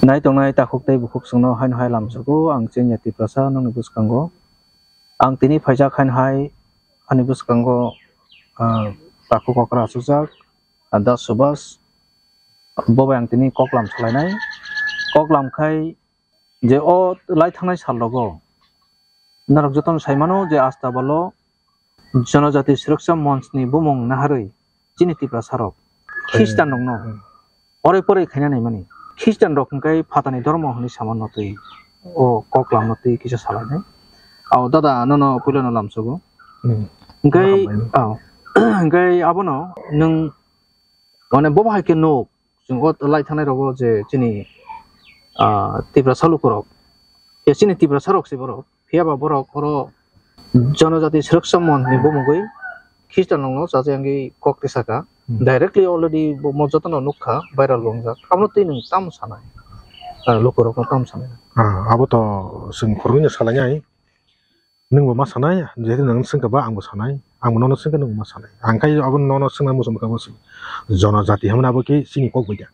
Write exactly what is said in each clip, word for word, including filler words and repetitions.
Nai tongnai takhuk tei bukhuk chwngno haino hai lamsogo, ang Chengya Tiprasa nokni bwskango. Ang tini phaijak haino hai ani bwskango, ah, takhuk okra achukjak, ah, Das Subhas. Bo bai ang tini kok lam salainai. Kok lam khai je o lai thangnai sal rogo norok jotono sai mano je Astabalo Jonojati Suraksha Monch ni bumung naharwi chini Tiprasa rok Khristan rokno Hmm. oroi poroi khaina naimani. Khristan rok hwnkhe phatani dhormo hwnwi sama notwi o kok lam notwi kisa salainai. Ao dada nono puilano lamsogo. Hmm. Hwnkhe, Hambai. Ao. Hwnkhe abono nwng mane bo bahai khe nuk chwng o lai thangnai rogo je chini, ah, Tiprasa lukurok. Ya chini Tiprasa rok se borok. Phiya ba borok oro Jonojati Suraksha Monch ni bumungwi Khristan rokno chajaknai kok tisaka. Hmm. Directly already bo mo jotono nukha, viral bo wngjak. Abono twi nwng tamo sanai? Ah, lukurokno tamo sanai? Ah, abo to chwng khoroknwino salainai. Nwngbo ma sanai, jehetu nwng swngkha ba angbo sanai. Angbo nono swngkha nwngbo ma sanai. Ang khai abo nono swngna muchung kha bo se. Jonojati hwnmani abo khe chini kok bai da.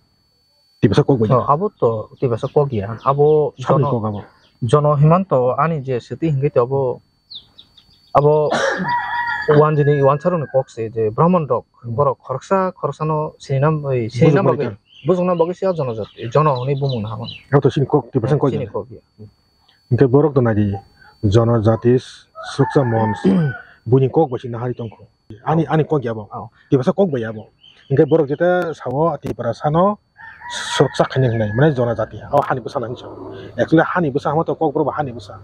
Tiprasa kok bai. Oh, abo to Tiprasa kok ya. Abo Saboni jono, kok abo. Jono himanto ani je siti hingke to abo, abo wan jini wan saroni kok se je Brahman rok Hmm. borok khoroksa khoroksa no sinina, oi, sinina Bujukna bagwi, bagwi. Bujukna bagwi se jono jat, jono hwnwi bumung na hamani. Abo to sini kok, Tiprasa kok ya. Sini kok ya. Hingke borok to nadi Jonojati Suksa Mons buini kok bai sini hari tongkho. Ani, ani kok ya bo. Oh. Tiprasa kok bai ya bo. Hingke borok jeta sao Tiprasa no Suksa khaini hinai, mane Jonojati. O hani bwsa nang so. Actually hani bwsa hamo to kok borok bo hani bwsa.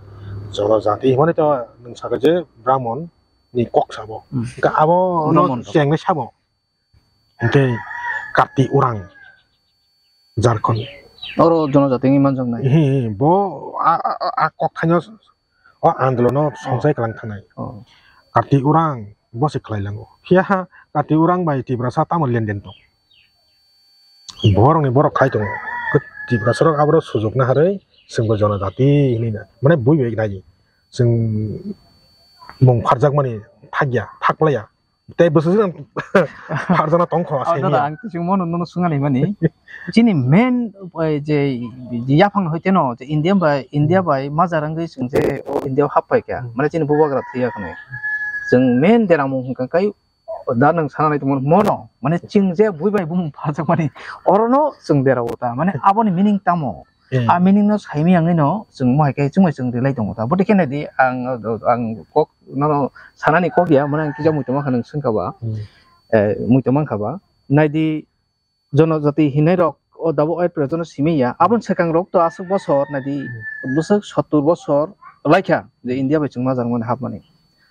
Jonojati himani to nung saka je Brahmon ni kok sabo. Hmm. Hingke abo no Brahmon to. Chengnai sabo. Hingke Kati Orang. Jharkhand. Oro Jonojati wngwi manjaknai. Hi, hi, bo a, a, a, a kok thaino o andolono Oh. songchai kwlang thanai. Oh. Kati Orang bo se khlai lango. Phiya Kati Orang bai Tiprasa tamo lenden tong? Borokni borok khai tongo. Tiprasa rok aboro sujukna harwi chwngbo Jonojati hinwi na. Mane bui bai nai. Chwng mung pharjakmani thakya, thaklaiya. Tei bwswk jwk pharjana tongkho. Oh, asai dada, niya. Ang tising mono nono swngani mani. Chini main, eh, je, je yaphang hoite no, je India bai, India Hmm. bai majar wngwi chwng je o India o hap pai kha. Hmm. Mane chini bubagra thwiya khwnwi. Chwng main deramung hwnkha kai, da nwng sana nai tongmani mono. Mane chwng je bui bai bumung pharjakmani. Orono chwng derao ta. Mane aboni meaning tamo? Hmm. A meaning no saimaya wngwi no chwng mohai khe chwngbai chwng rilai tongo ta. Bwtwi khe naidi ang, ang kok nono sanani kok ya, mane ang kisa muitu mankha nwng swngkha ba. Hmm. Eh, muitu mankha ba. Naidi Jonojati hinai rok o dabo April jono simi ya. Aboni swkang rok to aswk bosor naidi Hmm. bwswk sottur bosor laikha je India bai chwng majar mani hapmani.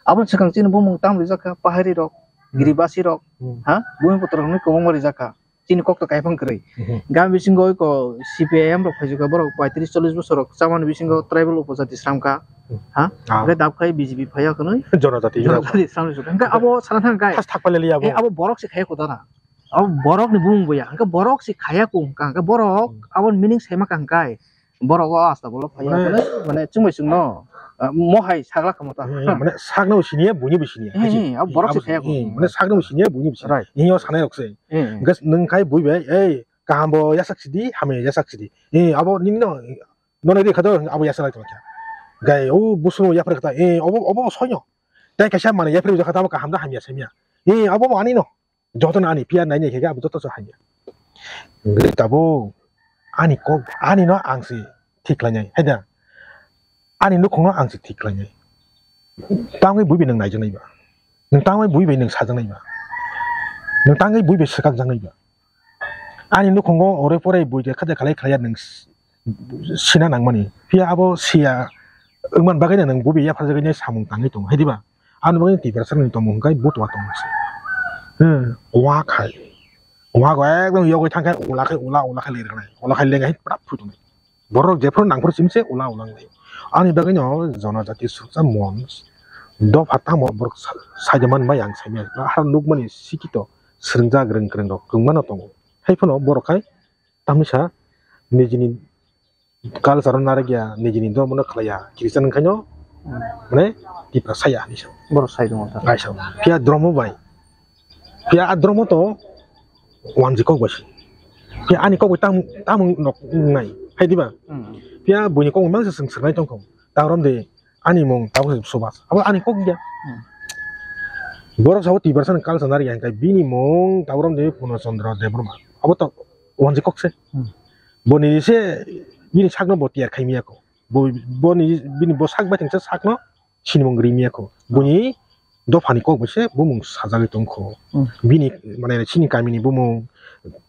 Aboni swkang chini bumung tam rijak kha, pahari rok, Hmm. giribasi rok, Hmm. ha, bumiputro rokni kwbangma rijak kha. Chini kok to kaiphang kwrwi. Mhm. Gam bisingo iko C P I M rok phaijak kha, borok paitris chollis bosor rok chamani bisingo tribal upojati sram kha. Mhm. Ha? Ah. Hwnkhe dab khai B J P phaiya kwnwi. Jonojati. Jonojati sramni sukha. Hwnkhe abo sana thang kai. Khas thak palai liya abo. Eh, abo borok se khaiya kho dana. Abo borok ni bumung boya. Hwnkhe borok se khaiya kho hwnkha. Hwnkhe borok Hmm. abo meaning saima kha hwnkhe. Borok o asta bolo phaiya Mane kwnwi, mane chwngbai chwngno, ah, mohai sagla kamo ta. Eh, mane sakno bo siniya, buini bo siniya. Eh, eh, abo borok se khaiya kho. Eh, mane sakno bo siniya, buini bo siniya. Right. Ini o sanai rok se. Eh, eh. Gas nwng khai bui bai, ei, kaham bo yasak sidi, hamya yasak sidi. Eh, abo nini no, nono ri kha do, abo yasak lai tongkha. Gai, o busung yapre kha ta, eh, obo, obo soino. Tai kaisa mane yapre jakha ta, abo kaham da hamya samya. Eh, abo bo ani no. Jotono ani phiya nai nai khe abo joto se hamya. Hwnkhe tabuk ani kok, ani no ang se thik khlainai, hai da? Ani nukhungno ang se thik khlainai. Tangwi bui bai nwng naijaknai ba? Nwng tangwi bui bai nwng sajaknai ba? Nwng tangwi bui bai swkakjaknai ba? Ani nukhungo ore pore bui de khaja khalai khlaiya nwng s-, sina nangmani. Phiya abo siya wngmani bagwi nwng bui bai yapharjagwi samung tangwi tongo, hai diba? Ani bagwi Tiprasa ni tongmung hwnkhe butua tongmung se. Hmm, wa khai. Wa go ekdom yogwi thang khe ula khai ula, ula khai liriknai. Ula khai lengai prak phutunai. Borok jephru nangphru simse ula ula wngnai. Ani bagwi no Jonojati Sukcha Mon dopha tamo borok sa-, saida man bai ang saimya. Har nukmani sikito swrwngjak rwng kwrwng rok kwbangma no tongo. Hai phano borok khai tamisa nijini culture no narwkya, nijini dhormo no khlaiya, Christian wngkhaino, hmm, mane Tiprasa ya hinwi sa. Borok sai tongo ta. Kaisa. Phiya dhormo bai. Phiya a dhormo to wanji kok bai se. Phiya ani kok bai tam, tam nok wngnai. Hai diba? Hmm. Phiya buini kokmung mangsa swng swrwngnai tongkho. Taborom de ani mung tabo se Subhas. Abo ani kok ya. Hmm. Borok sabo Tiprasa ni culture nari ya, hingkai bini mung taborom de Purno Chandra Debbarma. Abo to wanjwi kok se. Hmm. Boni se bini sakno bo tiyar khai miya ko. Bo, boni, bini bo sak bai tengsa sakno sinimung rimya kho. Buni dophani kok bai se bumung sajagwi tongkho. Hmm. Bini, mane, chini kamini bumung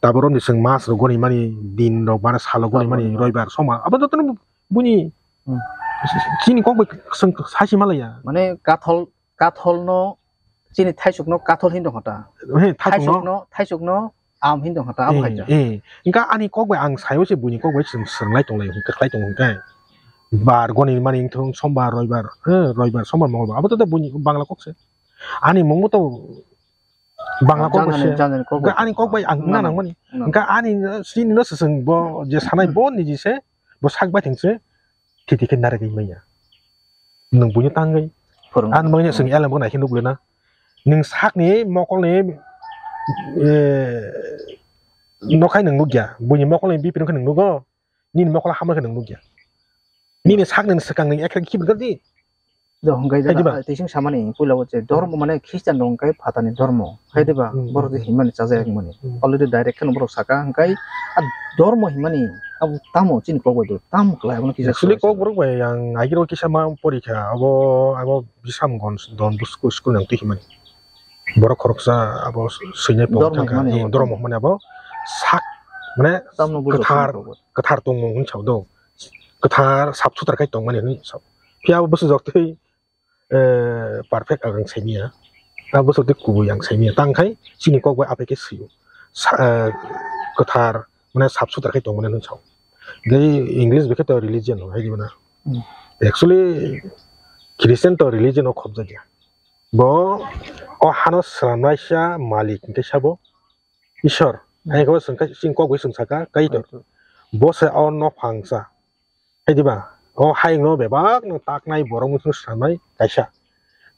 taborom ni chwng mas rok goni mani, din rok bara salo goni mani, roibar, sombar, abo jotono buni Hmm. chini kok bai chwng sachi malaya. Mane kathol, katholno chini thaisukno kathol hin tongkha ta. He, thaisukno. Thaisukno, thaisukno am hin tongkha ta, abo Eh, hai ta. Eh. Hingka ani kok bai ang sayo se buini kok bai chwng swrwnglai tonglai hwnkhe khlai tongo hwnkhe. Bar goni mani wngthung, sombar, roibar, eh, roibar, sombar, mongolbar. Abo to, to buini Bangla kok se. Ani mungbo to Bangla kok bai Janjani, se. Janjani kok Hingka bai. Ani kok bai ang Na, na, nang mani. Na. Hingka ani, eh, sini no swswng bo je sanai Hmm. bo niji se, bo sak bai theng se, thiti khe narigwi manya. Nwng buino tangwi. Phwrwng. Ang bangni swng elem bo naikhe nukle na. Nwng sakni mokolni, eh, nokhai nwng nukya. Buini mokolni bipirwng khe nwng nugo. Nini mokol hamar khe nwng nukya. Nini sakni swkang nwng ekhe khibi gadi. Do hwnkhe Hai diba? Jana, tei sing samani puila o je dormo mane Christian rok hwnkhe phatani dormo. Hai diba? Hmm. Borok je himani chajayak mani. Hmm. Already direct kheno borok saka hwnkhe a dormo himani abo tamo chini kok bai do, tamo kwlai abono kisa Actually, swlai kok swlai. Borok bai ang agiro kisa ma porikha, abo, abo Bisramganj Don Bosco school nang twi himani. Borok khoroksa abo swinai pok Dormo thangkha. Himani Eh, abo dormo tamo. Himani abo sak, mane Tamno bujok kwthar, himani abo. Kwthar tongmung hwn sao do. Kwthar sap sutar khai tongmani hwn sao. Phiya abo bwswk jok twi eh, perfect ang saimanya. Abo bwswk tei kubui ang saimanya. Tang khai chini kok bai aphai khe swio. Sa-, eh, kwthar, mane sap sutar khai tongmani hwn sao. Tei English bai khe to religion hai di bana. Hmm. Actually, Christian to religion o khobjakya. Bo o hano swnamnaisa malik hwnkhe sabo Ishwar. Hmm. Hai khe bo swngkha, chini kok bai swng saka, Kaitor. Kaitor. Bo se o nophang sa. Hai diba? O hayungno bebak no taknai borok wngkhe swnamnai kaisa.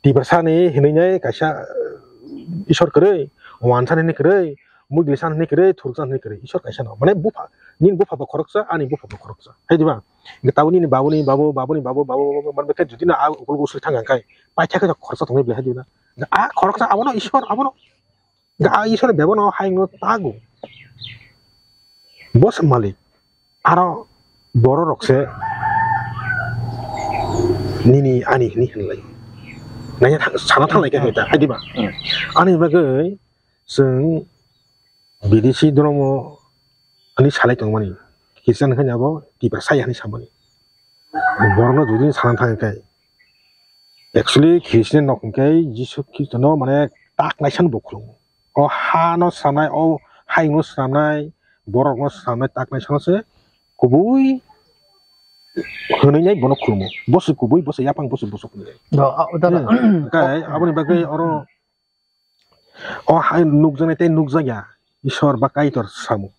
Tiprasa ni hinwi nai kaisa, eh, Ishwar kwrwi, wansa ni kwrwi, mugli san ni kwrwi, thuruk san ni kwrwi, Ishwar kaisa no. Mane bupha, nini bupha bo khoroksa, ani bupha bo khoroksa. Hai diba? Hingke tabuk nini babuni babu, babuni babu, babu, babu, manbe khe jodi no a ukulgo usui thang kha khe, paitha khe khoroksa tongwi belai hai diba? A khoroksa abono Ishwar, abono. Hingke a Ishwar bebak no hayungno tago. Bo se malik. Aro borok rok se nini ani hini hinlai. Nanya thang, sana thanglai khe Hmm. hai ta, hai diba? Hmm. Ani bagwi chwng bidesi dhormo ani salai tongmani. Christian khe abo Tiprasa ya hinwi samani. Borokno jodi sana thang khe, actually, Christian rok hwnkhe Jisu Khristono, mane, tak naisano bo khulum. O hano swnamnai, o hayungno swnamnai, borokno swnamnai tak naisano se kubui hwnwi nai bono khulumo. Bo se kubui, bo se yapang, bo se bosok hwnwi. Do, a, do, do. Hmm. Hwnkhe aboni bagwi oro O hai nukjaknai tei nukjakya Ishwar ba Kaitor samung.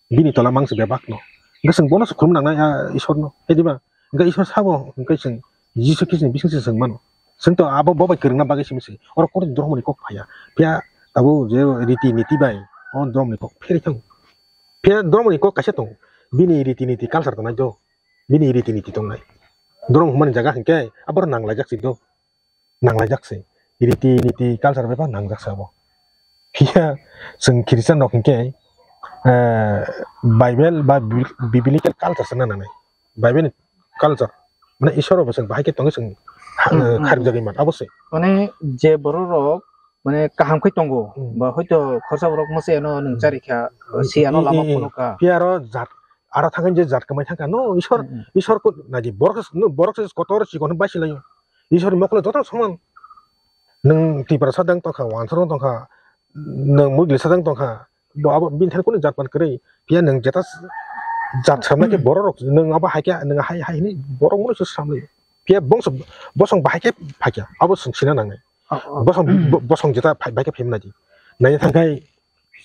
Bini tola mangsa bebakno. Hwnkhe chwng bono se khulum nangnai, ah, Ishwarno. Hai diba? Hwnkhe Ishwar sabo, hwnkhe chwng Jisu Khristoni bisingtwi chwng mano. Chwng to abo bo bai kwrwngna bagwi simi se. Oro kori dhormoni kok phaiya. Phiya tabuk je riti niti bai o dhormoni kok pherwi thango. Phiya dhormoni kok kaisa tongo. Bini riti niti culture tongnai do. Bini riti niti tongnai. Dhormo hwnmani jaga hwnkhe aboro nanglaijak se do. Nanglaijak se. Riti niti culture bebak nangjak se abo. Phiya chwng Christian rok hinkhe, eh, Bible ba Bi-, Biblical culture se nangnai. Bible ni culture. Mane Iswar rok bo chwng bahai khe tongwi chwng ha-, Hmm, hmm. kharjagwi man. Abo se. Mane je borok rok mane kaham khe tongo, Hmm. ba hoito khorsa borok masa ano nwng Hmm. charikha, Hmm. si ano Hmm, lama hmm, hmm. phunukha. Phiya aro jat, aro thangkhe je jat kwmai thangkha, no Iswar, Hmm, hmm. Iswar ko naidi, borok se, no, borok se kotor chikon bai silaio. Iswar ni mokolo joto soman. Nwng Tiprasa dang tongkha, Wansaro tongkha, nwng Muglisa dang tongkha, bo abo bini thani kunu jat pan kwrwi. Phiya nwng jeta jat samna khe Hmm. borok rok, nwng abo hai khe, nwng hai, hai hini borok mano se samlai. Phiya bongso, bosong bahai khe phaikha, abo chwng sina nangnai. Oh, oh. Bosong, bo-, bosong jeta phai, bahai khe phaimani di. Naina thangkhai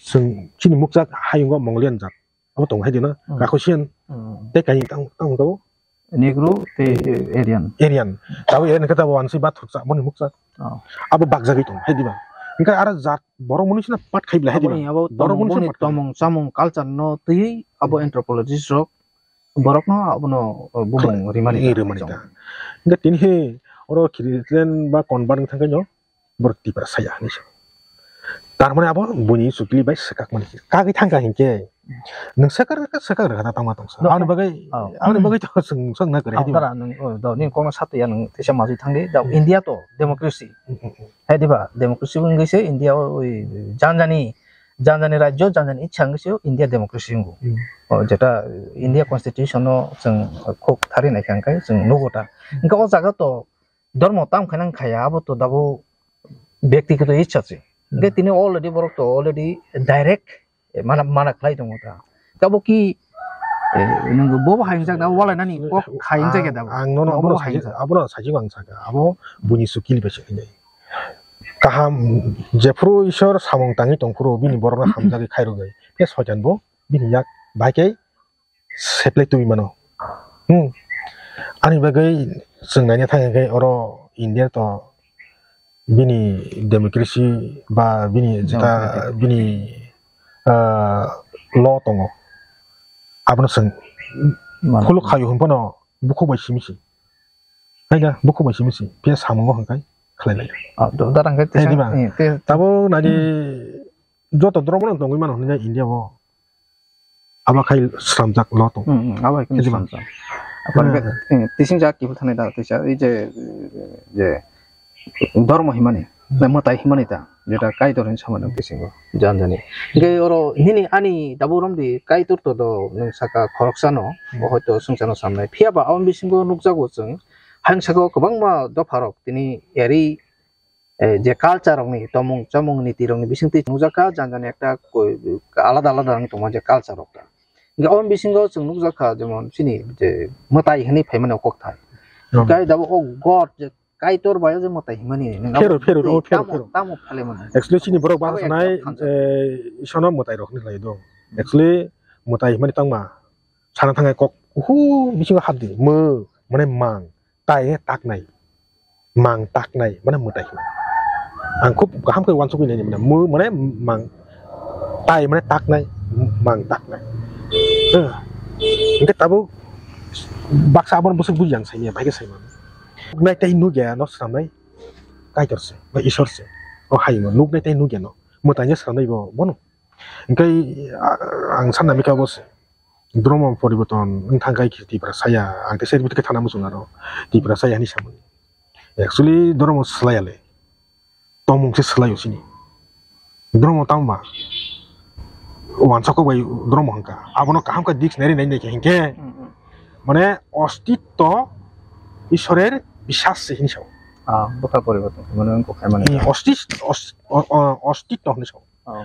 chwng chini mukchak hayungo Mongolian jat. Abo tong hai dino, Hmm. Kakhosian. Hmm. Tei kaini tang, tang tabo? Negro tei Aryan. Aryan. Tabo Aryan khe tabo wansi ba thuksa, boni muksa. Oh. Abo bakjagwi tong hai diba. Hingke aro jat borok muni sina pat khai bla hai diba. Aboni abo borok muni sina tomung, pat khai. Tomung chamung culture no twi abo Hmm. anthropologist rok Borokno abono, o, bubung rimani ta. Rimani ta. Hingke tini he oro Christian ba convert wng thangkhe no borok Tiprasa ya hinwi sa. Tar mane abo buini chukli bai swkak mani. Kagwi thangkha hinkhe nwng swkak rwkha, swkak rwkha ta tangma tongsa. No. Aboni bagwi, oh, aboni bagwi to chwng swkna kwrwi. Oh, di ba? Tara nwng, oh, do, nini kokno satwi ya nwng teisa majwi thangdi. Da, hmm, India to democracy. Hmm, hmm, hmm. Hai diba? Democracy wngwi se India o, oi, janjani, janjani rajyo, janjani ichha wngwi se India democracy wngo. Hmm. O, jeta India constitution no chwng khuk thari naikha hwnkhe chwng nugo ta. Hmm. Hwnkhe o jaga to dormo tam khainang khaya, abo to dabo byaktigoto ichha se. Hwnkhe, hmm, tini already borok to already direct, eh, mana, mana khlai tongo ta. Kabo ki, eh, nwng bobo hai wngjak da, walai nani kok khai wngjak ya da. Ang, ang nono bobo abono hai sagi, wngjak. Abono sagi ang saka. Abo buini chukli bai se hinwi. Kaham, jephuru Isor samung tangwi tongphuru bini borokno hamjagwi khairogwi. Khe soitan bo bini yak bai khe seplai twi mano. Hmm. Ani bagwi chwng naina thang khe oro India to bini democracy ba bini jeta democratic, bini, ah, law tongo. Abono chwng mano. Khuluk khayo hwn phano bukhuk bai simi si. Hai da bukhuk bai simi si. Phiya samungo hwn khai khlai lai. Ah, do-, darang khe hai tisa, diba? Eh, te- Tabo nadi joto dromo no tongwi mano hwnwi India o. Abo khai slamjak law tong. Hmm, hmm, abo hai khe slamjak. Abo hai khe, eh, tising jak kiphil thanai da tisa, ei je, je, dormo himani, hmm, na mwtai himani ta, jeta Kaitor hin samani tisingo, janjani. Hingke oro nini ani dabo romdi Kaitor to do nwng saka khoroksano, hmm, bo hoito swngcharno samnai. Phiya ba aboni bisingo nukjago chwng, hayung saka o kwbangma dopharok tini eri eh, je culture rokni tomung chamung niti rokni bisingtwi nukjakha, jani jani ekta koi, alada alada wng tongma je culture rok ta. Hingke aboni bisingo chwng nukjakha, jemon chini je mwtai hinwi phaimani o kokthai. Hmm. Hingke dabo o God je Kaitor bai o je mwtai himani, nang phero, abo phero, mwtai o phero, tamo, phero. Tamo phale mani. Actually, chini borok abo bahasa ekta nai, thansa. Eh, isono mwtai rok hinwi khlai do. Actually, mwtai himani tangma sana thangkhe kok, uhu, bisingo hapdi, mw, mane mang, tai khe taknai, mang taknai, mane mwtai hino. Ang khub kaham khe uansukwi naini, mane mw, mane mang, tai, mane taknai, mang taknai. Eh, hingke tabuk baksa abono bwswk buji ang saimanya, bai khe saimano. Nuknai tei nukya no swnamnai Kaitor se, ba Isor se, o hayungo nuknai tei nukya no, mwtaino swnamnai bo, bono. Hingke, a-, ang sanna mikha bo se. Dromo poriborton wng thang khe Tiprasa ya, ang teisa ritwk khe thana muchung aro Tiprasa ya hinwi samani. Actually, dromo swlai ya le. Tongmung se swlai o chini. Dromo tamo ba? Uansukma bai dromo hwnkha. Abono kaham khe dictionary nai nai khe hinkhe, hmm, hmm, mane ostitto Ishorer bisas se hinwi sao. Ah, bwkha poriborton, mane wngkha khaimani. Hmm, ostis-, os-, o-, o-, ostitto hinwi sao. Oh.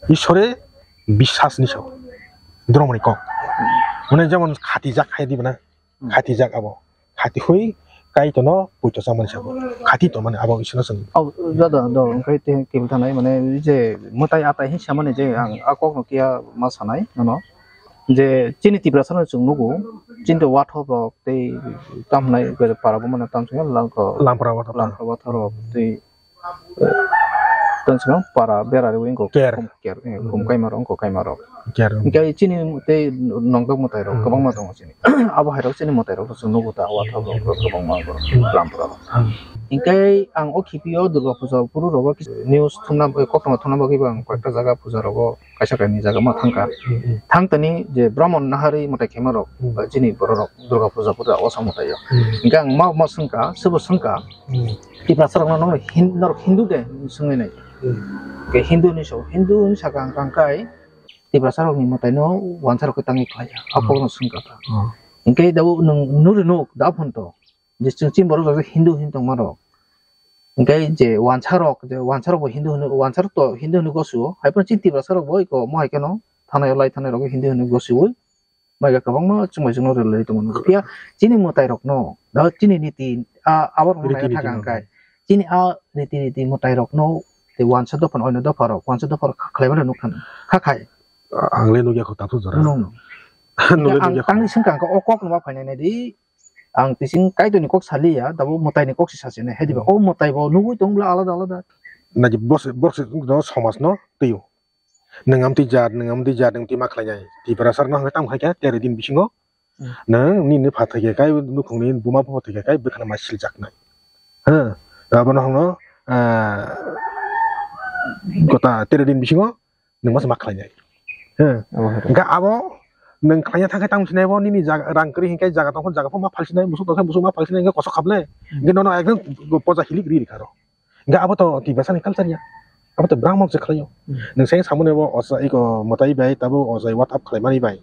Ishore bisas ni sao. Dromoni kok. Mane jemon khatijak hai diba na? Hmm. Khatijak abo. Khati hui Kaitorno poito chamani sabo. Khati tongmani abo Ishorno chwng. Oh, jodo, do, wngkhe te kebel thanai, mane je mwtai atai hin samani je ang a kokno kiya ma sanai, nono. Je chini Tiprasano chwng nugo, chini to wathop rok tei tam hinai para bo mano tam swngo langkho. Lampra wathop. Lampra wathop rok tei Tonswkang para bera riwi wngkha ker. Ker, eh, hmm, khum kaima rok, wngkha kaima rok. Ker. Hingke chini tei nongdok mwtai rok, hmm, kwbangma tongo chini. Abo hai rok chini mwtai rok chwng nugo ta, wathop rok, hmm, kwbangma borok, hmm, lampu rok. Hmm. Hingke ang o khipi o Durga Puja phuru rogo kisa news thumna, eh, koktwma thumna bagwi bo ang koyekta jaga puja rogo kaisa kainwi jaga ma thangkha. Hmm, hmm. Thang tani je Brahmon nahari mwtai khaima rok, hmm, ba chini borok rok Durga Puja phuru osa mwtai o. Hmm. Hingke ang ma, ma swngkha, sebo swngkha. Hmm. Tiprasa rok no hin-, norok Hindu de swngwi nai. Hmm. Ke Hindu ni so, Hindu ni saka ang kang kai, Tiprasa rok ni mwtai no wansa rok tangwi khlai ya. Hmm. Apo no swngkha ta. Hmm. Hingke dabo nwng nuri nuk da phon to. Je chwng chini borok rok Hindu hin tongma rok. Hingke je wansa rok, je wansa rok bo Hindu hino, wansa rok to Hindu hino gosu o. Hai phano chini Tiprasa rok bo iko mo hai khe no thanai o lai thanai rok Hindu hino gosu o. Mai ga kwbangma chwng bai chwngno rwlwi tongo. Phiya chini mwtai rokno, da chini niti, a, abo rok riti nai riti thang no. Khe chini a riti riti mwtai rokno tei wansa dopha, oino dopha rok, wansa dopha rok kha khlai mano nukha, kha khai. Ang le nukya kho tathuk jora. Nung nung. Nung le ang nukya kho. Tangni swngkha ang khe o kok no ma phainai nai di. Ang tising Kaitorni kok saliya, dabo mwtaini kok se sasinai. Hai diba, hmm, o mwtai bo nugwi tong bwla alada alada. Naji bos, bos no somaj no twiyo. Nwng amtwi jat, nwng amtwi jat, nwng twi ma khlainai. Tiprasa rokno hwnkhe tamo khai khe tero din bisingo Hmm. Nang nini phathai khe kai, nukhungni buma phathai khe kai, bwkhano ma siljaknai. Ha, abono hwngo, ah, kota tero din bisingo nwng masa ma khlainai. Ha. Abo hai. Hwnkhe abo nwng khlaina thangkhe tamo sinai bo nini jaga, rang kwrwi hinkhe jaga tongkhe jaga phano ma phalsinai, musuk tongkhe musuk ma phalsinai, hwnkhe kosok khaple. Hmm. Hwnkhe nono ekdom poja hilik ri rikha ro. Hwnkhe abo to Tiprasani culture ya. Abo to Brahmon se khlaio. Hmm. Nwng sai samani bo osa iko mwtai bai tabo ojai watap khlaimani bai.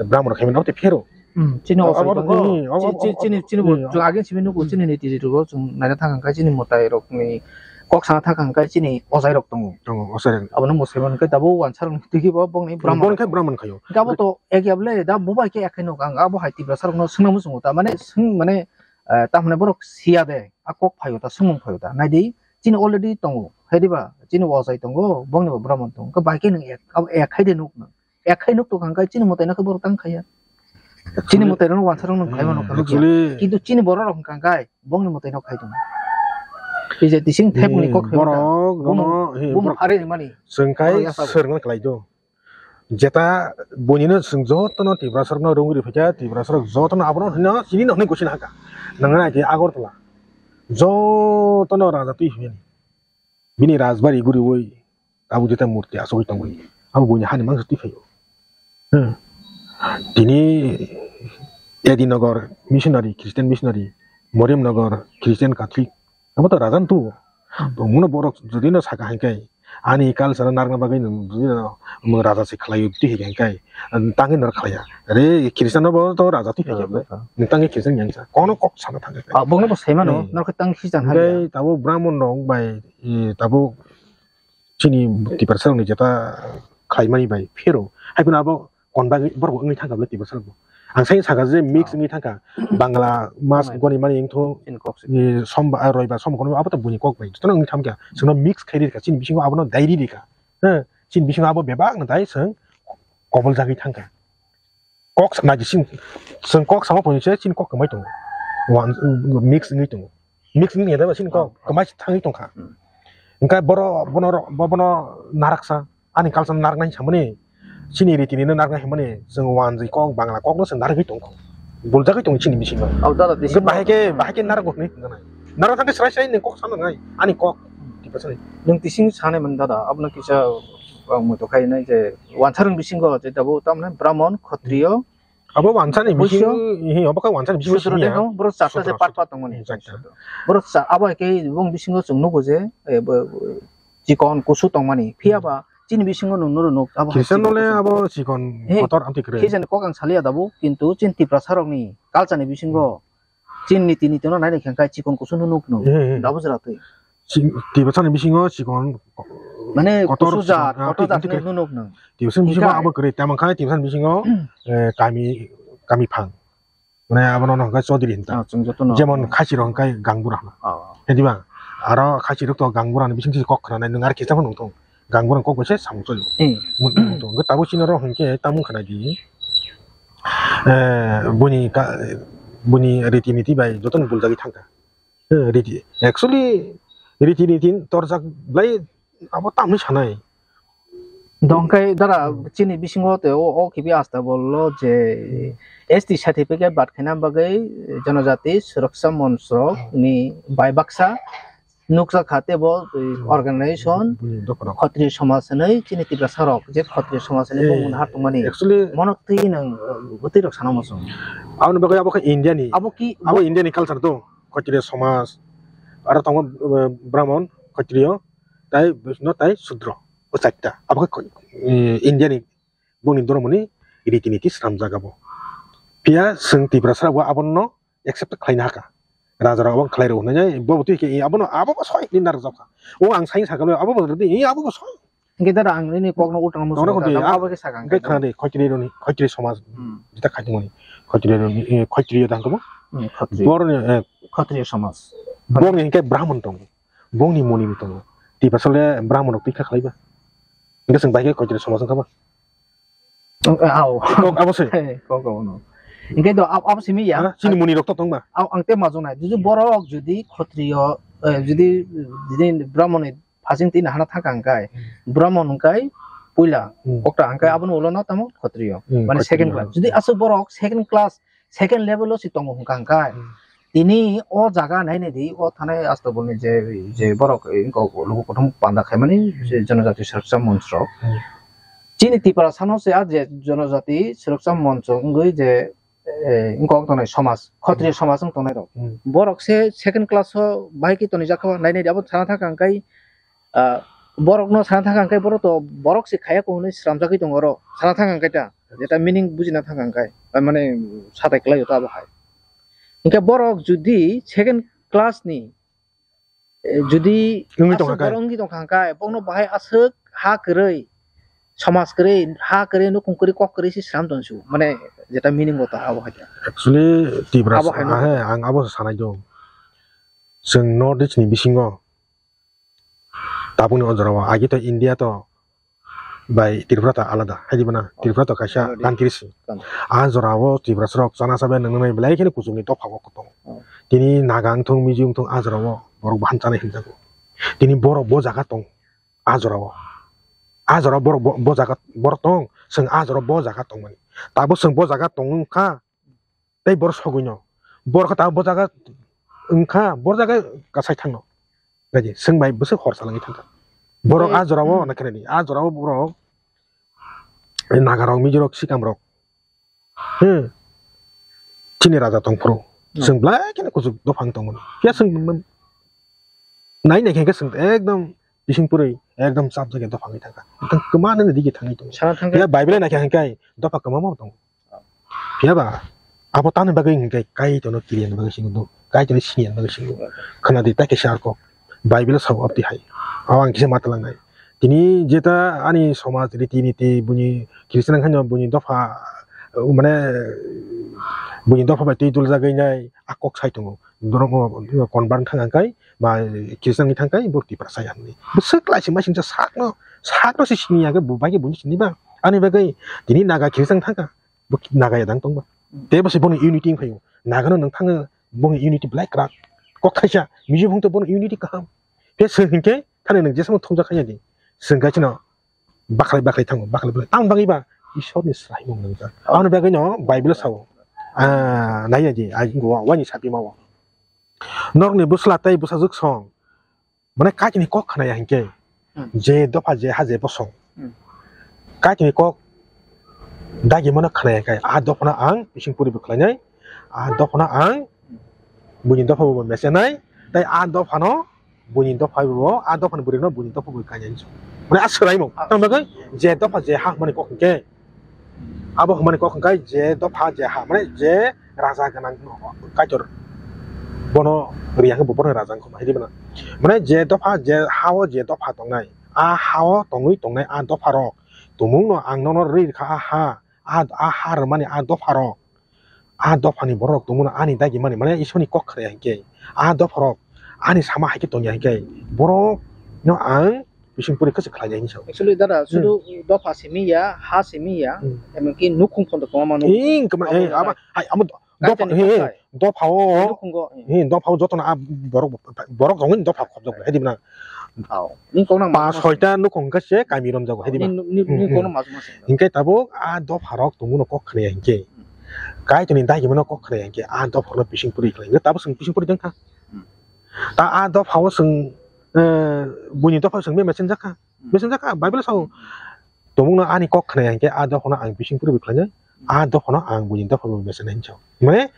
Brahmon khaimani abo to phero. Hmm, chini abo, ojai abo tongo. Chini, chini, chini bo chwng agin simi nugo, chini ni tiji rugo chwng naina thang kha chini mwtai rok ni kok sana thang kha chini ojai rok tongo. Tongo, ojai rok. Abono mwsai mani khe tabo wansa rok tigi bo bongni Brahmon. Bongni khe Brahmon khaio. Hwnkhe abo to ek ya ble da bo bai khe ekhai nuk ang abo hai Tiprasa rok no swngna muchungo ta mane swng mane, eh, tamhne borok siya de a kok phaio ta swngmung phaio ta naidi chini already tongo hai diba chini ojai tongo bongni bo Brahmon tongo hwnkhe bai khe nwng ek abo ekhai de nuk nwng. Ekhai nuk tong kha hwnkhe chini mwtai no khe borok tang khaiya. Chini mwtai rok wansa rok nung khai mano kha nukya. Actually, kintu chini borok rok hwnkha hwnkhe bongni mwtai no khai tongo. Tei je tising thep ni kok khai borok mano, bono, he, bum borok phari ni mani. Chwng kai borok yasa sir no khlai do. Jeta boni no chwng joto no Tiprasa rok no rung ri phaikha, Tiprasa rok joto no abono hino chini no hwnwi gosina hakha. Nang nai khe Agartala. Joto no raja twi hwnwi. Bini rajbari guriwi abo jeta murti asogwi tongwi abo buini hani mangsa twi phaio. Hmm. Tini Edi Nagar missionary, Christian missionary, Moriam Nagar Christian Catholic, abo to raja no tuo. Hmm. Tongmano borok jodi no saka hai khe ani culture narwkna bagwi nwng jodi no raja se khlaio twi hai khe tangwi norok khlaiya. Are Christian no bo to raja twi phaikhe. Raja twi pha. Nwng tangwi Christian yang sa kono kok sana thang khe. Ah, bongno bo sai mano, hmm, norok tang Christian hai. Hwnkhe tabuk Brahmon rok bai, eh, tabuk chini Tiprasa rokni jeta khlaimani bai phero. Hai phano abo konbagwi borok wngwi thangkha bwle Tiprasa rokbo. Ang sai sakha je mix wngwi thangkha. Bangla mas goni mani wngtho, chini kok se. Ni somba, ah, roibar somba kono abo to buini kok bai. Jotono wngwi thangkha. Chwngno mix khairi rikha. Chini bisingo abono dairi rikha. He, chini bisingo abo bebak no dai chwng kobol jagwi thangkha. Kok sa-, nai chini, chwng kok sama phone se chini kok kwmai tongo. Wan, mix wngwi tongo. Mix wngwi ya daba chini kok kwmai thangwi tongkha. Hmm. Hwnkhe boro, bono ro-, bo-, bono naraksa, ani culture naraknai samani, chini riti nino naraknai samani, chwng wanjwi kok, Bangla kokno chwng narwgwi tongkha. Buljagwi tongo chini bisingo. Abo dada, hwnkhe bahai khe, bahai khe narwgo hinwi hwnkhe nai. Narwk thangkhe srai srai nwng kok sana nai, ani kok. Tiprasani. Nwng tising sanai man dada, abono kisa, ang muitu khainai je, wansarwng bisingo je tabuk tamni Brahmon, Khotriyo, Abo wansani bisingo, Buisyo? He, abo khe wansani bisingo Sudro simi ya. Tei no, borok charta je Sudro, part part tongmani. Sudro, charta. Borok cha-, abo hai khe bong bisingo chwng nugo je, eh, bo, bo, chikon kusu tongmani. Phiya ba, chini bisingo nwng noro nuk, abo hai Christian chikon no le kusu. Abo chikon He, kotor amtwi kwrwi. Christian kok ang saliya dabo, kintu chini Tiprasa rokni culture ni bisingo, chini niti niti no naina khe chikon kusu no nuk nuk. He, he. Dabo jora twi. Chini Tiprasani bisingo chikon Mane kotor kusu jat, chikon, ah, kotor jat twi, twi, hinwi nunuk nung. Tiprasani bisingo hingkhe abo kwrwi, tamo khe Tiprasani bisingo, eh, kami, kami phang. Mane abono hwnkhe Chaudhary hinta. Ah, chwng jotono. Jemon Khasi rok hwnkhe Gangbura hwno. Ah. Hediba, aro Khasi rok to Gangbura ni bising kok khna nai nung ar kisa phano nung thung. Gangbura kok bai se samung choli. Hmm. Mung, mung thung. Hwnkhe tabuk chini oro hwnkhe tamung khna di. Eh, buni ka, buni riti niti bai jotono buljagwi thangkha. Eh, riti, actually, riti niti torjak belai abo tamni sanai. Dongkai dara chini bisingo te o, o kibi asta bollo je S T certificate bat khaina bagwi Janajati Suraksha Monch rok ni bai baksa nukjak kha tebo, eh, organization Buni dokoro. Khotri somaj hinwi chini Tiprasa rok je Khotri somaj hinwi Eh, bumung har tongmani. Actually, mono twi nang, eh, bwtwi rok sana muchung. Aboni bagwi abo khe India ni. Abo ki Abo bo India ni culture to. Khotriyo somaj, aro tongo, eh, Brahmon, Khotriyo, tai Bisnu, tai Sudro, o charta. Abo khe, eh, India ni bongni dhormo ni riti niti swnamjak abo. Phiya chwng Tiprasa rok bo abono accept khlaina hakha. Raja rok abo khlai rw hwnwi, bo bo twi khe, abono abo bo soi ni narwk jak kha. O ang sai sakha, abo bo rwdi, abo bo soi. Hingke dara ang nini kokno ultano muchungo Tongna kha, khudi, tamo ah, abo khe sakha hingke hingke khna de, khotri roni, khotri somaj, Hmm. jeta khaitongmani, khotri roni, eh, khotri yo dang kabo? Hmm, khotri. Boroni, eh, Khotri somaj. Boroni hingke Brahman tongo, bongni moni bo tongo, Tiprasa le Brahman rok twi kha khlaiba, hingke chwng bai khe khotri somaj wngkha ba? Ang, eh, ao. Kok abo se? He, kok abo no. Hingke do, ab-, abo simi ya. Ha? Chini moni rok to tongba? Ao, ang te majong nai. Juju borok judi khotriyo, eh, judi, judi Brahman ni phasing twi nahana thangkha hwnkhe, Hmm. Brahman hwnkhe puila Hmm. kokta hwnkhe Hmm. abono ulo no tamo khotriyo. Hmm, Mane second khotriyo. Class. Judi aswk borok second class second level o se tongo hwnka hwnka. Hmm. Tini o jaga nai nai di, o thanai Astabulni je, je borok, eh, wngkha luku kuthum panda khaimani, je Janajati Suraksha Monch rok. Hmm. Chini Tiprasano se a je Janajati Suraksha Monch wngwi je, eh, wngkha wng tongnai somaj, Khotriya somaj wng tongnai rok. Hmm. Borok se second class o bahai khe tonijak kha, nai nai di abo sana thangkha hwnkhai, ah, borokno sana thangkha hwnkhai borok to, borok se khaya ko hwnwi sramjagwi tongo oro. Sana thangkha hwnkhai ta, jeta meaning bujina thangkha hwnkhai, ah, mane satai kwlai to abo hai. Hwnkhe borok judi second class ni, eh, judi wngwi tongkha aswk kai. Borok wngwi tongkha hwnkhe, bokno bahai aswk ha kwrwi, somaj kwrwi, ha kwrwi, nukhung kwrwi, kok kwrwi se sram tong su. Mane jeta meaning bo ta abo hai ta. Actually, Tiprasa, abo hai no. Ah, he, ang abo sanai do. Chwng North East ni bisingo tabukni o jorao, agi to India to bai Tripura to alada, hai di bana, Tripura to kaisa already country se. Country. A jorao Tiprasa rok chana chabai nang nang belai kheno kuchukni dopha o tongo. Oh. Tini Naga wngthung, Mizo wngthung, a jorao borok bahan chanai hinjago. Tini borok bo jaga tong, a jorao. A jorao borok bo, bo jaga borok tong, chwng a jorao bo jaga tongmani. Tabuk chwng bo jaga tong wngkha, tei borok sogwino. Borok khe tabuk bo jaga wngkha, bo jaga kasai thangno. Gaji, chwng bai bwswk hor salangwi thangkha. Borok tei a jorao, hmm, na khenani, a jorao borok, eh, Nagarok, Mizorok, Sikamrok. Hmm. Chini raja tongphuru. Hmm. Chwng belai kheno kuchuk dophang tongmani. Phiya chwng nai nai khe chwng ekdom bising purwi ekdom chap jagwi dophangwi thangkha. Tang kwma nini digi thangwi tongo. Sana thangkha. Phiya Bible nai khe hwnkhe dopha kwma ma tongo. Phiya ba, abo tamni bagwi hwnkhe Kaitorno kiriya bagwi singo do, Kaitorno siniya bagwi singo. Khna di, tai kisa ar kok. Bible sao abdi hai. Abo ang kisa ma talangnai. Tini jeta ani somaj riti niti buini Christian wngkha no buini dopha, mane, buini dopha bai twi duljagwi nai a kok sai tongo. Borok convert wngkha hwnkhe ba Christian wngwi thangkhe bo Tiprasa ya hwnwi. Bwswk klaisingma singcha sakno, sakno se siniya hwnkhe bo bai khe buini sini ba. Ani bagwi tini Naga Christian thangkha. Bo Naga ya dang tongba. Hmm. Tei bo se bono unity wngkhaio. Naga no nwng thangwi bono unity belai kwrak. Kok thaisa, Mizo phung to bono unity kaham. Tei chwng hinkhe thani nwng jesamo thumjak khaiya di. Chwng kaisa no bakhlai bakhlai thango, bakhlai bakhlai. Tang bagwi ba Ishwar ni swraimung nwngjak. Oh. Ano bagwi no Bible sao. Ah, naiya di, ai go wani sapi mawo. Norokni bwsla tei bwsajwk song. Mane Kaitorni kok khnaya hinkhe, hmm, je dopha je ha je bosong. Hmm. Kaitorni kok dagi mano khnaya hinkhe, a dophano ang bising puri bo khlainai, a dophano ang buini dopha bo mesenai, tei a dophano buini dopha bo, a dophani bwrwino buini dopha bo kainai hinwi. Mane a swraimung. Ah. Tamo bagwi je dopha je ha hwnmani kok hinkhe, abo hwnmani kok hwnkhe je dopha je ha, mane je raja gwnang Kaitor bono riya hwnkhe bo bono raja wngkha, hai di bana. Mane je dopha je ha-o je dopha tongnai, a ha-o tongwi tongnai a dopha rok, tumungno ang nono rwi rwkha a ha, a, a ha rwmani a dopha rok, a dophani borok tongmano ani dagi mani, mane Iswrni kok khnaya hinkhe, a dopha rok ani sama hai khe tongya hinkhe, borok no ang bising puri khe se khlainai hinwi sao. Actually, dada, hmm, sudu dopha simi ya, ha simi ya, hmm, emonki nukhung phono kwma mano. Ing, kwma, eh, abo aba, hai, amo do-, dopha, kaitani he, he, katai. Dopha o, nukhugo, eh. He, dopha o jotono a borok, borok rok ni dopha khobjak, hai di bana. Hao. Ni kok nang pas ma soita nukhung khe se kami romjago, hai di bana. Ni, ni, ni, hmm, kok nang ma ma se. Hinkhe tabuk a dopha rok tongmano kok khnaya hinkhe. Hmm. Kaitorni dagi mano kok khnaya hinkhe, a dopha rok no bising puri khlai. Tabuk chwng bising puri dengkha. Hmm. Ta a dopha o chwng, eh, buini dopha o chwng mesen jakha. Hmm. Mesen jakha, Bible sao. Tumungno ani kok khnaya hinkhe a dophano ang bising puri bo khlainai, a dophano ang buini dopha bo mesenai hinwi sao. Mane,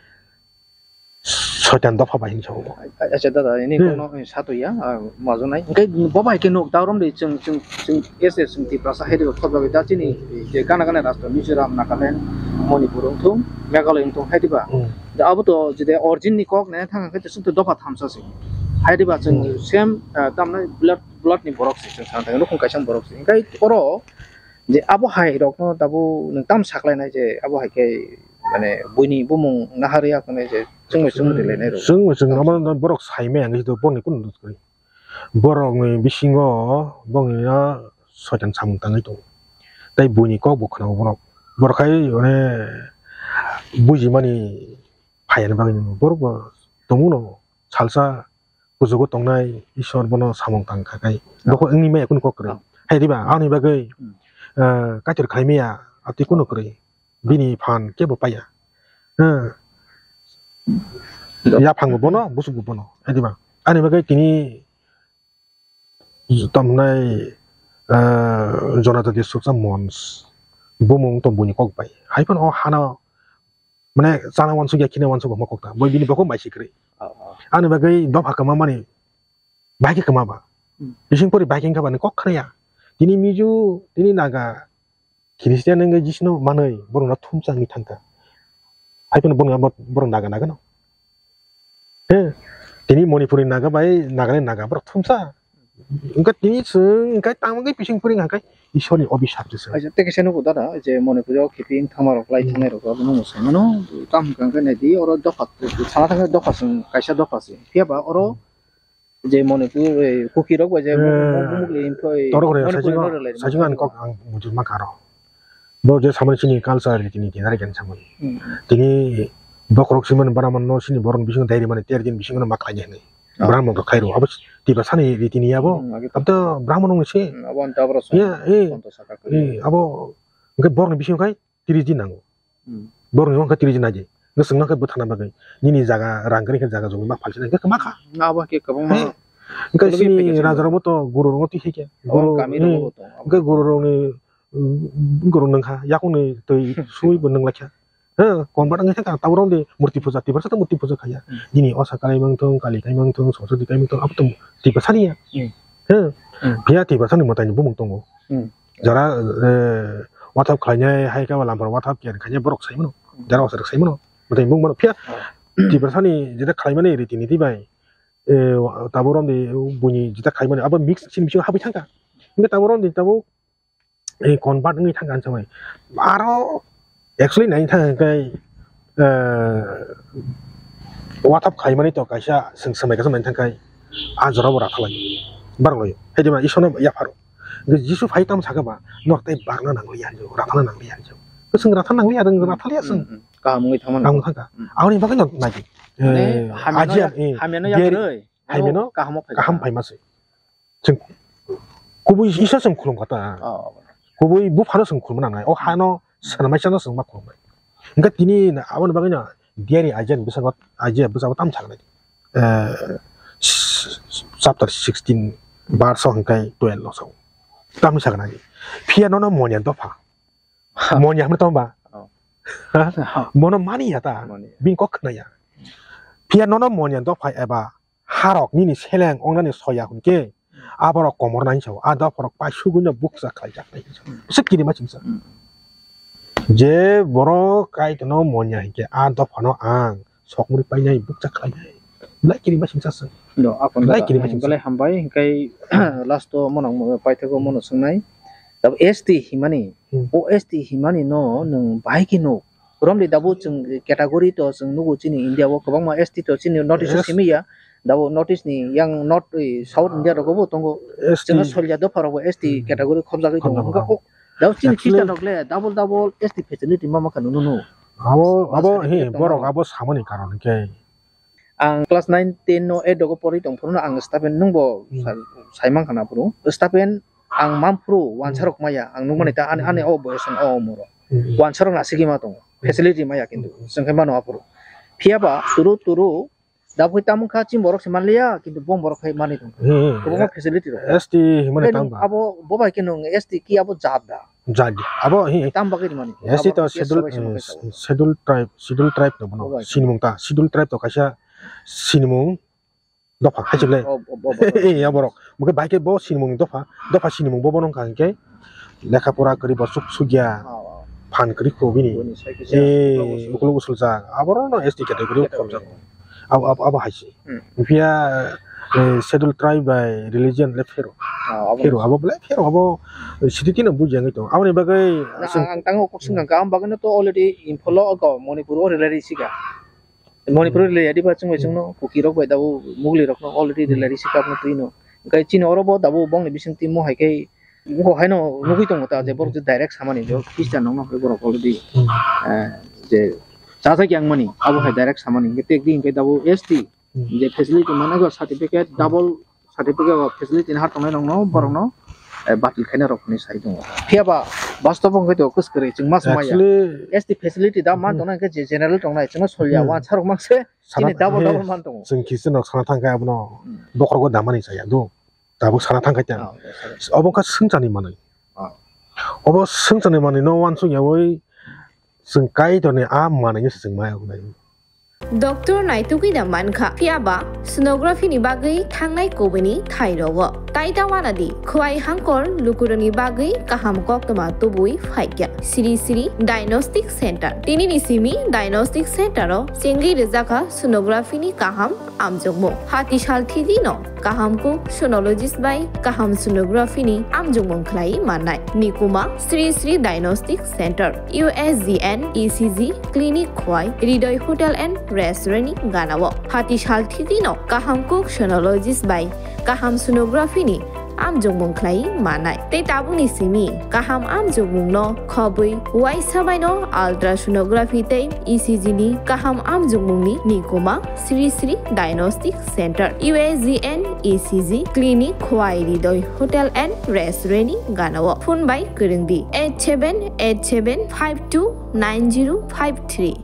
Soitan dopha bai hinwi sao. Acha dada, ini hmm, kono, eh, satoi ya, ah, majonai. Hinkhe bo bai khe nuk, ta romdi chwng, chwng, chwng, ese chwng Tiprasa hai diba khobjagwi da chini, eh, je gana gana rajto Mizoram, Nagaland, Manipur wngthung, Meghalaya wngthung hai diba. Hmm. Da abo to jede origin ni kok ne thang khe chwng to dopha thamsa se. Hai diba chwng hmm, same, ah, tamnai blood, blood ni borok se chwng sana thang nukhung kaisa borok se. Hinkhe oro je abo hai rokno tabuk nwng tam saklainai je abo hai khe mane buini bumung naharya kone je chwngno chwng rilainai rok. Chwngno chwng amo borok saimaya wngwi borokni kunu dukhu kwrwi. Borokni bisingo bongni soitan samung tangwi tongo. Tei buini kok bo khwnao borok. Borok khai mane bujimani phaiya bagwi borok bo tongmano salsa kuchugo tongnai Iswar bono samung tang kha khai. Bokho wngwi maya kunu kok kwrwi. Hai diba? Ani bagwi, hmm, eh, Kaitor khlai maya, atwi kunu kwrwi. Bini phan kebo paiya. Hmm. Yaphang bo bono, busuk bo bono. Adiba. Ani bagwi tini tamnai, ah, Jonajati Suksa Mons. Bumung to buini kok bai. Hai phano o hana, mane, chana wansuk ya, khina wansuk homa kok ta. Boi bini bokong bai si kwrwi. Oh, oh. Ani bagwi dopha kwma mani. Bahai khe kwma ba. Hmm. Bising pori bahai khe wngkha ba ni kok khna ya. Tini Mizo, tini Naga, Christian wngwi Jisno manwi, borokno thumsa wngwi thangkha. Hai phano borok, borok Naga, Naga no. He, tini Manipurni Naga bai Nagani Naga, borok thumsa. Wngkha tini chwng, wngkha tamo khe bising pori wngkha khe Ishwarni obisap se. Acha, tei kisa nugo dada, je Manipur o kiphilwi thangma rok, lai Hmm. thangnai rok, abo no sai mano, tamo wngkha khe nai di, oro dopha, sana thangkhe dopha chwng, kaisa dopha se. Phiya ba oro Hmm. Je Manipur, eh, Kuki rok bai je Eh, bumung, bumung le info, eh, torok rw Manipur sajingo, rok rw lai sajingo ani kok ang mujur ma karo. Bo je samani chini culture, riti niti nari kan samani. Hmm. Tini bokhorok simani Brahman no sini borok bisingo dairi mani ter din bisingo ma khlai nai. Ah. Brahman rok khai ro. Abo Tiprasani riti ni abo. Hmm, agi to. Abo to Brahman rok ni se. Hmm, abo anta abro sa. Ya, eh. Konto saka kali. Eh, abo, hwnkhe borok ni bisingo khai tris din nango. Hmm. Borok ni wngkha tris din naidi. Hwnkhe chwng nokhe bwthana bagwi. Nini jaga rang kwrwi khe jaga jogwi ma phalsina hwnkhe kwma kha. Abo khe kwbangma. He. Hwnkhe kwlwgwi sini phaikhe raja chwng rokbo to guru rokno twi khe. Oh, guru, kami hmm. Rokbo to. Hwnkhe guru rokni, mm, guru nungkha, yakungni twi sui bo nunglaikha. He, convert wngwi thangkha, tabuk rok de murti puja, Tiprasa to murti puja khaiya. Hmm. Nini Osa kalai mangthung, Kali kai mangthung, Saraswati kai mangthung, abo to Tiprasani ya. Hmm. He. Hmm. Phiya Tiprasani mwtaini bumung tongo. Hmm. Jara, eh, wathap khlainai, hai khe lampar wathap kiyan khainai borok sai mano. Hmm. Jara wathap sai mano. Mwtai bung mano. Phiya, ah, Tiprasani jeta khlaimani riti niti bai, eh, tabuk romni buini jeta khlaimani, abo mix chini bisingo habwi thangkha. Hwnkhe tabuk romni tabuk, eh, convert wngwi thangkha, ang samai. Aro actually naina thangkha khe, eh, wathap khlaimani to kaisa swng swmai kaisa naina thangkha, ah, jorabo rathalai. Barok lai. Hai de ma Iswrano yapharo. Hwnkhe Jisu phai tamo sakha ba, norok tei barna nangliya hinjao, rathalna nangliya hinjao. Chwng rathalna nangliya, chwng rathalya chwng. Hmm, hmm. Kaham wngwi thangmano. Kaham wngwi thangkha. Hmm. Aboni bagwi no naidi. Mane, eh, hamyano ajia, yak-, eh, hamyano yak kwrwi. Hamyano kaham phai kaham kha. Phaima se. Chwng kubui Iswrano chwng khulumkha ta. Oh. Kubui buphano chwng khulumna nangnai. O hano swnamai chano chwng ma khulumnai. Hwnkhe tini aboni bagwi no diary Isaiah ni bwskango, Isaiah bwskango tamo saknai. Eh, chapter sixteen, verse hwnkhe twelve no sao. Tamni saknai. Phiya nono moniya dopha. Ha. Moniya hwnwi tongba? Oh. Ha? Ha. Mono maniya ta? Maniya. Bini kok khwnaya. Phiya nono moniya dopha eba harok nini seleng ongnani soya hwnkhe, aborok komor nai sao, a dopharok paisugwino bukcha khlaijak nai sao. Hmm. Bwswk kirima singsa. Hmm. Je borok Kaitorno moniya hinkhe, a dophano ang sokmuri painai, bukcha khlainai. Belai kirima singsa se. Do, akon belai da, kirima singsa. Belai hambai, hinkhe last o mono, paithago mono swngnai. Tabuk S T himani, hmm, o S T himani no nwng bahai khe nuk. Romdi tabuk chwng category to chwng nugo chini India o kwbangma S T to chini notice o simi ya. Tabuk notice ni yang north, eh, South India rogo bo tongo. S T. Chwngno solya dopha rogo S T, hmm, category khobjagwi tongo. Khobjagwi tongo. Hwnkhe o tabuk chini actually Christian rok le double double S T facility ma ma kha nunu nu. Abo, abo, certificate he, tongma borok rok. Abo samani karon khe. Ang class nine, ten no, eight rogo porwi tong phuru no ang stapen nwng bo, hmm, sa-, sai mankha na phuru. Stapen ang man phuru wansa rok maya, ang nukmani ta ani, ani o boyos o umor o. Hmm. Wansa rok nasigwi ma tongo. Hmm. Facility maya kintu. Hmm. Chwng khe mano aphuru. Phiya ba turu turu, da bwkhe tamo kha chini borok se manliya, kintu bong borok khai manwi tongkha. Hmm. Kwbangma facility rok. S T himani tamo ba? Abo bo bai khe nwng S T ki abo jat da? Jat. Abo hi. Tam bagwi rimani. S T to schedule, eh, schedule tribe, schedule tribe to bono. Sinimung ta, schedule tribe to kaisa sinimung dopha, hai chukle. Oh, oh, oh, oh. Eh, ya borok. Mukhe bai khe bo sinimung ni dopha, dopha sinimung bo bono wngkha hinkhe lekha pora kwrwi bo chuk sukya. Oh, oh. Phan kwrwi kho bini. Boni sai kisa. Eh, ukulok usuljak. Aboro no S T category o khobjak. Abo, abo, abo hai se. Hmm. Phiya, eh, schedule tribe by religion le phero. Ah, abo phero, abo ble phero, abo, eh, sititi no buji yang itu. Aboni bagwi na, aswng ang, ang tango kok sing kang, ang bagwi no to already Imphal o go, Manipur o rwlai risi ga. Manipur o rwlai ya diba chwng bai chwng no, Kuki rok bai dabu Mugli rok no already rwlai risi kap no twi no. Hwnkhe chini oro bo dabu bongni bising twi mo hai khe Bo haino nugwi tongo ta, je borok je direct samani, je Christian rok no hai borok already, hmm, eh, je chajak yang mani, abo hai direct samani, hingke tek di hingke dabo S T, hmm, je facility manager certificate, double certificate o facility ni ha tongnai rok no, borok no, eh, batil khaina rok hinui sai tongo. Phiya ba, Bastob wngkhe to kwskwrwi chwng ma swmaya. Actually, S T facility da man tongnai, hwnkhe je general tongnai chwngno solya, hmm, wansarok mang se sana chini double, he, double man tongo. Chwng kisa nok sana thangkhe abono, hmm, bokhorogo damani chaya do. Tabuk sana thangkhe tang. Oh, yes, sir. Obo wngkha swngcharni manwi. Oh. Obo swngcharni manwi no wansukyawi chwng Kaitorni a manwino se chwng maya wngnai. Doctor naitugwi da mankha, phiyaba sonography ni bagwi thangnai kubuni thairogo. Tai ta wana di, khwai hangkor lukurokni bagwi kaham koktwma tubui phaikya. Sri Sri Diagnostic Center. Tinini simi Diagnostic Center o chengwi rwjakha sonography ni kaham amjokmung. Hati sal thidi no kaham kuk sonologist bai kaham sonography ni amjokmung khlai mannai. Nikuma Sri Sri Diagnostic Center, U S G N E C G clinic khwai Hridoy Hotel and Restaurant ni ganao. Hati sal thidi no kaham kuk sonologist bai kaham sonography ni amjokmung khlai mannai. Tei tabukni simi kaham amjokmung no khobwi uaisa bai no ultrasonography tei E C G ni kaham amjokmung ni nikuma Sri Sri Diagnostic Center, U S G N E C G clinic khwai Hridoy Hotel and Restaurant ni ganao. Phone bai kwrwng di eight seven eight seven five two nine zero five three.